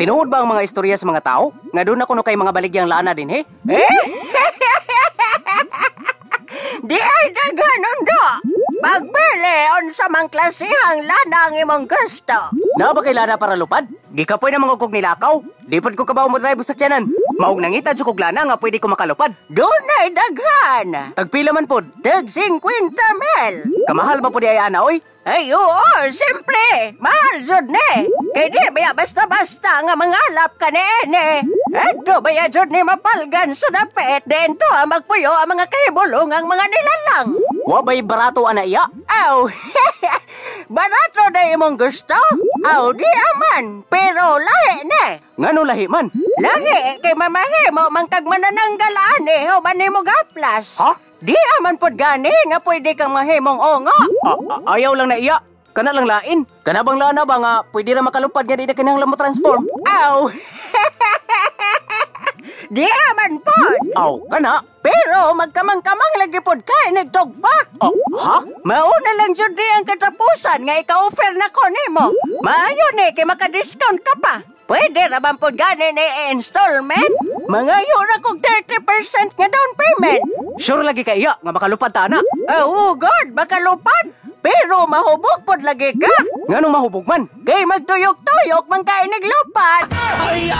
Tinuod ba ang mga istorya sa mga tao? Nga doon ako no kay mga baligyang lana din he? Eh? Di ay daghanon do. Pagbili unsa mang klasehang lana ang imong gusto. Naa ba kay lana para lupad? Gikapoy na mga kog nilakaw. Di pod ko kabaw mo drive sa sakyanan. Maog nangita jud kog lana nga pwede ko makalupad. Dunay daghan. Tagpila man pod? Tag 50 mil. Kamahal ba pod ay ana oy? Ay, oo, siyempre. Mahal jud ni. Kay di baya basta-basta nga mangalap ka ni ene. Eto baya jud ni mapalgan sa dapit. Dento ang magpuyo ang mga kahibulong ang mga nilalang. Wa bay barato ana iya? Aw, barato na imong gusto? Aw, di aman. Pero lahi ni. Ngano lahi man? Lahi kay mamahimo man kag manananggal ani human nimo gaplas. Ha? Di aman pod gani nga pwede kang mahimong ongo. Ayaw lang na iya. Kana lang lain. Kana bang lana ba nga pwede ra makalupad nga di na kinahanglan mo transform? Aw. Di aman pod. Aw, kana. Pero magkamang-kamang lagi pod ka nagtugpa. Oh, ha? Mauna lang jud di ang katapusan nga ika-offer na ko nimo. Maayo ni kay maka-discount ka pa. Pwede ra man pod gani ni installment? Mangayo ra kog 30% nga down payment. Sure lagi ka iya nga makalupad ta ana. Oh, God, makalupad. Pero mahubog pod lagi ka. Nganong mahubog man? Kay magtuyok-tuyok man kay naglupad. Ay!